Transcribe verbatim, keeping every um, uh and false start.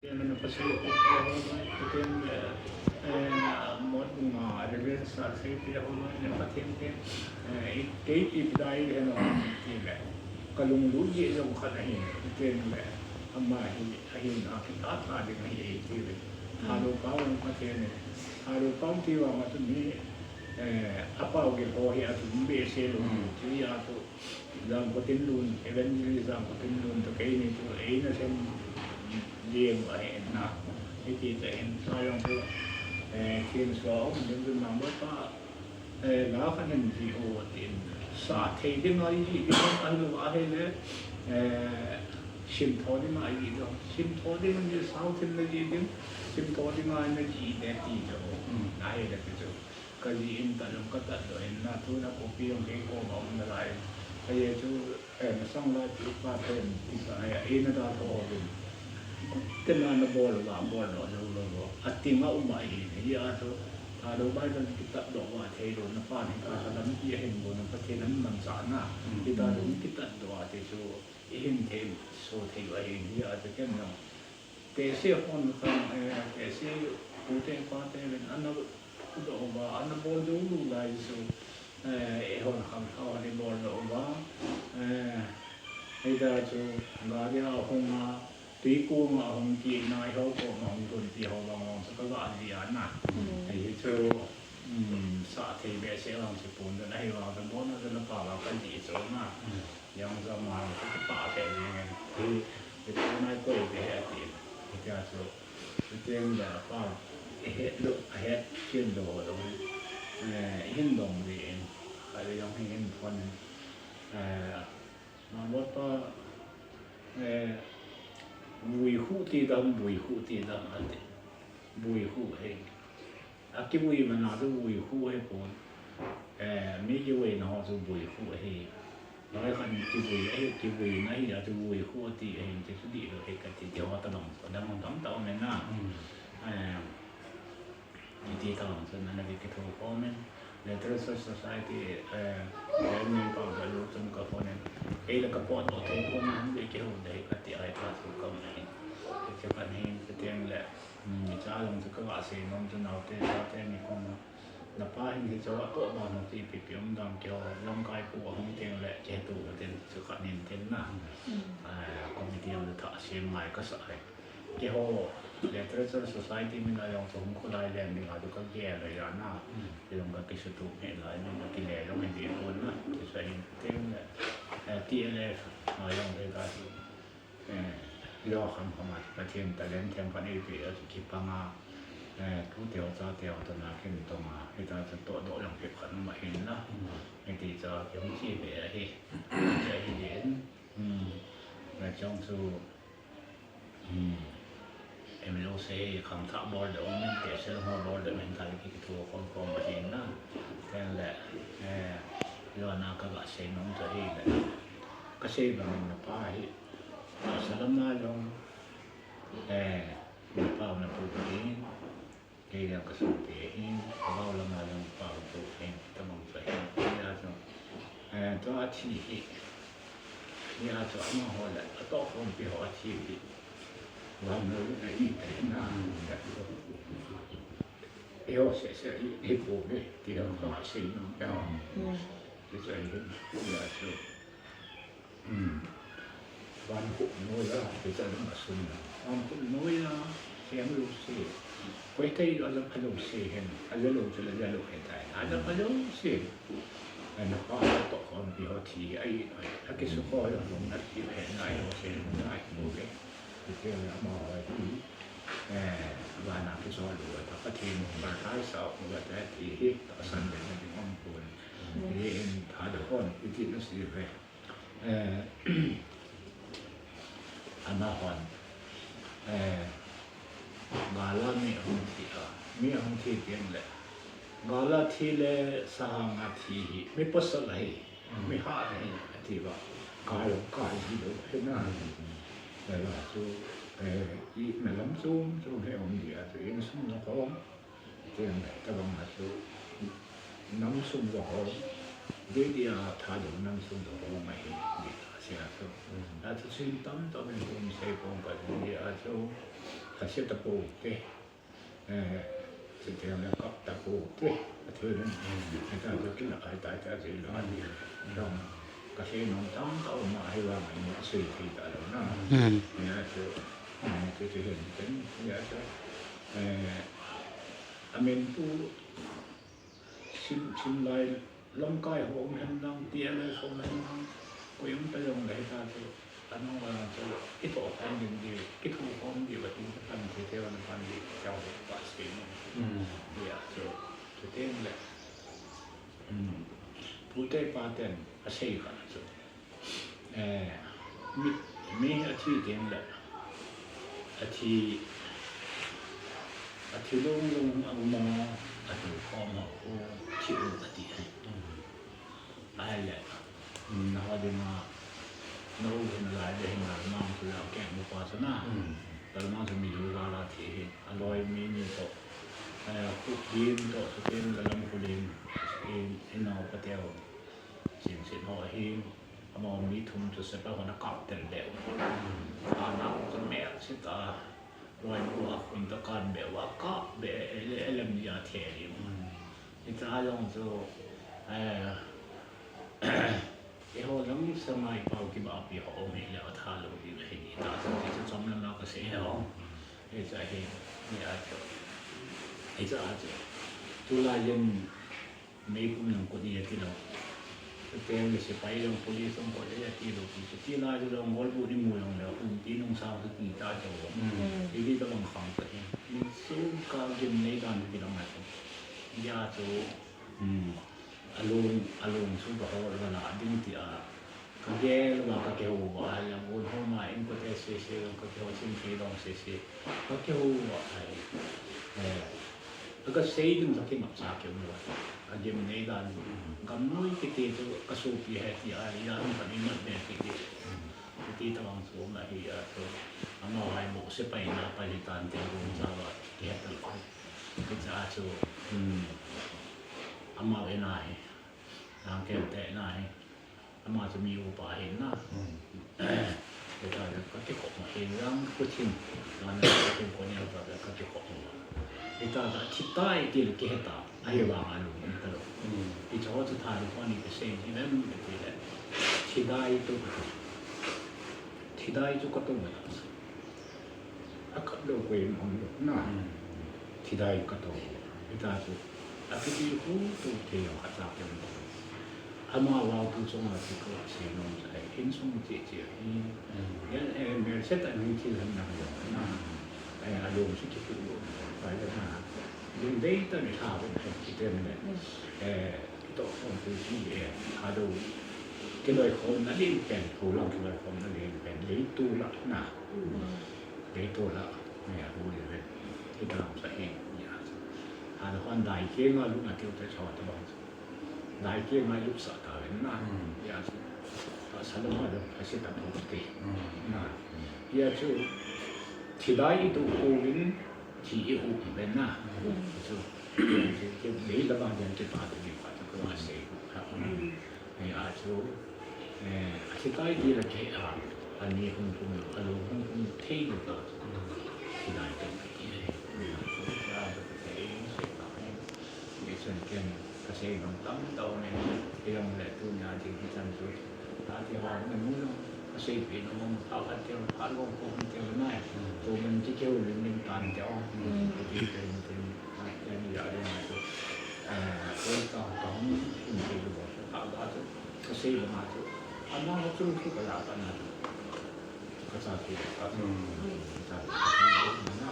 Pathen, Pathen, eh, eh, Motbung a Reverend Sir Seite ho, eh, Pathen te, eh, i, kei i pi dai le no ti le. Ka lunglut jeh jong khat ahi, Pathen le. Ama hi, ahin a kitah tah ding ahi ti le. Thadou pau Pathen le. Thadou pau ti vang a tuni, eh, a pau gel ho hi a tu behseh lou ti a tu. Jangkhotinlun, Evangelist Jangkhotinlun toh keini chu eina sem jeng ahi na. Hiti chun sa jong chu, eh, thenso a um ding chu Mangbolpa, eh, la khat hin jih o tin. Sa thei ding a ijih ding ahilou ahile, eh, simtho ding a ijih ding. Simtho ding a jih, sao thin na jih ding. Simtho ding a na jih ding ti chu. Mm. Ahile ti chu. Ka jih in tat jong ka tat doh in na, tuna kopi jong kei koma um nalai. Ajeh chu, eh, masang lai chu pa pen ti sa, eh, eina dalha uvin. Kut tena na bol uva, bol doh jou lou lou. Ating a um ahi, hijeh a chu, Thadou Bible kitat doh uva thei lou, na pan hi ka ka lampi ahin bol na, Pathen in amanchah na. Mm. Hita chu kitat doh a ti chu, i hin thei, so thei u ahi, hijeh a chu ken jong. Tehse hon khan, eh, tehse pute pate uvin ana doh uva, ana bol jou lou lai chu, eh, eihon khangthah hon i bol doh uva, eh, hita chu gari a hung a, tuikong a hung kina, eiho koma hung lhun ti ho vang vang chu ka ga jih a na. Mm. Hichu, um, sa thei behseh vang chu pon dan ahi vang, ka bol na chu na pa vang ka jih chu na. Mm. Jong jong ma ka kipah lheh jeng in. Hi, hi tu nai koi ve he ati. Hitia chu, hitiang le apa, i het lou, a het chen lou lou. Eh, i hin dong ve in. Kha le jong hi hin phon in. Eh, Mangbolpa, eh, vui khu ti dam, vui khu ti dam ati. Vui khu he. A kivui mana chu vui khu ahi pon. Eh, mi kivuina ho chu vui khu ahi. Loi khat kivui ahi, kivuina hi a chu vui khu ati ahi, ti chu dihlou ahi kati, ti ho tabang, adang tamtah um e na. Mm. Eh, hiti tabang chu nana kitho khom in. Literature Society, eh, chairman pa Galu chun ka phone in. Kei le ka pot doh thei pon in, hung kihou ding ahi kati a, hitia chu ka um ahi. Hiche khat hin, hitiang le, Hmm, cha jong chu ka ga sei nom chu naote, chate ni koma. Na pa hin hiche a toh ban ho chu ipi pi um dam, keiho lamkai pu ahung teng le kihetu u ten chu khat nin ten na. Hmm. Ah, committee jong chu thah sem ngai ka sa e. Keiho Literature Society min a jong chu hung kholai leng ding a chu ka gel e ja na. Hmm. Kei jong ka kisutup me lai, min ka kile jong hi ding pon na. Chu sa hin teng le, eh, T L F a jong le ka chu Eh, lo kham kham a, Pathen talent themkhat eipeh a chu kipang a, eh, tute ho chate ho toh na kintong a, hita chu tohdoh jong phabep khat um ahin la. Mm. Hiti chu kihung chi ve ahi. Chu ahi in, hmm, na chong chu, hmm, M L O sei khangthah bol doh um in, tehse ho bol doh um in, thal kitho khom khom ahin na. Ten le, eh, lo na ka ga sei nom chu ahi le. Ka sei bang in na pa hi, tahsa lam a jong, eh, na pa na pu ahin, kei jong ka sungpi ahin, ka gao lam a jong pa ka pu ahin, tabang chu ahin, hijeh a chu, eh, tua thi hi, hijeh a chu amaho le, atohkhompi ho athi hi, vannoi a iti na, eiho seh seh hi, hi pouve, ti ho ka sei nom, eiho. Mm. Ti chu ahin, hijeh a chu, Hmm. Van khup noiya, hiche ding a sun a. Van khup noiya, sem lou se. Koi thei a ja pha lou se hen. A ja lou chu la ja lou hen tai. A ja pha lou se. Ana pa tohkhompi ho thi ahi noi. A kisukoi lou na thi hen nai ho se nai mo ke. Hiche amaho hi. Eh, vana kisol lou ta Pathen baptize sa lou ta thi hi tahsan le na ding um pon. Hi in Thadou hon, iti na si ve. Eh, amahon, eh, gal a mi ahung thi a, mi ahung thi teng le, gal a thi le sahang a thi hi, mi pasal ahi, mi hat ahi, ati uva, gal, gal ji lou, he na, gal a chu, eh, i na lam chom chom he um dia chu, insung na khom, Tin, tabang a chu, nam sung jong ho, Delhi a Thadou nam sung jong ho ahi, Delhi a sia chu. Mm. A chu sin tam tam in kum sei pong ka Delhi a chu, Ka se tapou te. Eh, se te le kap tapou te. A thil len. Hita chu kila kai tai ta se lo a ni. Dong. Ka se nom tam ta ma hi wa mai ni se thei ta lo na. Hmm. Ni a chu. Ni chu chu hen ten. Ni a chu. Eh, a min pu Sim, sim lai lamkai ho um hen lang, T L F ho um hen lang, koi um ta jong le hita chu, anung a chu, kitoh khom ding di, kitho khom di, va tin ka pan the, the van pan di, chau de pa se ni. Hmm. Ni a chu, chu teng le. Hmm. Pu te pa ten, a sei kha chu. Eh, mi, mi a thi teng le, a thi, a thi lung lung a um a, a tu khom a u, thi u a ti ai. Ai le, mm, na ho ding a, na u hin lai le hin lai mang chu la keng mu pa sa na. Mm. Lai mang chu mi lu la la thi hi, a loi mi ni to, eh, Pu Lim to, Pu Lim la lam Pu Lim, in, in nau pa teu. Sin sin ho ahin, ama mi thum chu sepai hon a kap tel leh. Ana chu mel se ta, loi bu a khun ta kan be wa kap be, ele, elem ni a the li. Hita jong chu, eh, eiho jong sangai pau kiba pi ho um hi le a tha lo di le hi ta chu ti chu chom lam la ka se ho. Hita hi, ni a chu. Hita chu. Tulai jen Meikum jong kut ni ati lou. Chuteng le sepai jong police jong kut ni ati lou. Chuti lai chu jong ngol bu ni mu jong le um ti nung sang chu ti ta chu. Mm. Ti ti tabang khang ta hi. Ni chu ka gim nei dan ti lam ai chu. Dia chu, mm, alung, alung chu ba ho ba la ding ti a. Ka gel uva ka kihou uva, a lang un homa in kut sese, ka kihou sin thei dong sese. Ka kihou uva ai. Eh, ka sei ding ka kinop sa kihou uva. Ka gim nei dan. Gam noi kiti chu ka sopi he ti a, ya hung ka nei mat be kiti. Kiti tabang chu na hi a chu. Ama hai mo sepai na pa hi tan te rum sa va. Kihet tal ko. Kicha chu. Hmm. Ama ve na hi. Lang kel te na hi. Ama chu mi upa ahin na. Hmm. Hita le ka kikhop ma hi lang Pu Thim. Lang Pu Thim ko ni ka ka kikhop ma. Hita ka thi tai ti le kihe ta. Ahivang a lung um ta lou. Hmm. Hiche ho chu tha lou ko ni kisei ji lem ti le. Thi dai tu. Thi dai chu ka tu ma. A kap lou koi um lou na. Hmm. Thi dai ka to. Hita chu. A kiti hu tu thei jong khat cha kem. Ama vang tu chunga chu ka sei nom chu ahi. Insung che che ahi. Hmm. Yan, eh, mel set a ni thil han na jong na. Eh, a lung si kipu lou. Pai le na. Lung dei ta ni tha ven ahi kiti le. Hmm. Eh, Toh khom tu ti, eh, Thadou kiloikhomna len pen, Thadou kiloikhomna len pen, Leitol a na. Mm. Leitol a, eh, hu le ven. Hita lam sa hi, ya. Thadou hon dai keng a lung a tiu te chua tabang. Dai keng a lung sa ta ven na. Mm. Ya. Sa lung a lung, a si ta lung te. Mm. Na. Ya chu, thi dai tu ko vin, Thi i hu pen na. Mm. Chu, chu, chu, lei la bang jan kipa tu ni pa tu ko a sei. Ha. Mm. Ai a chu, eh, a thi tai ti la ke a, a ni hung pum, a lo hung pum thei lo ka. Thi dai tu ki. Mm. Chu, a tu ke, sei pa. Ni chen ken. Ka sei nom tam tah um e, kei jong le tunia ding hichan chu. Ati ho, na mu jong, ka sei pi nom, pha khat teu, pha lo ko hung teu nai. Mm. Ko man chi keu lim lim tan teu. Mm. Ko ti teu lim teu, a teu ni ya de nai chu. Eh, ko ta ta hung lim teu lo, pha ga chu, ka sei lo ma chu. Ama ho chu chu ka la ta na chu. Ka cha ti ka chu. Mm. Ka cha ti ka chu na.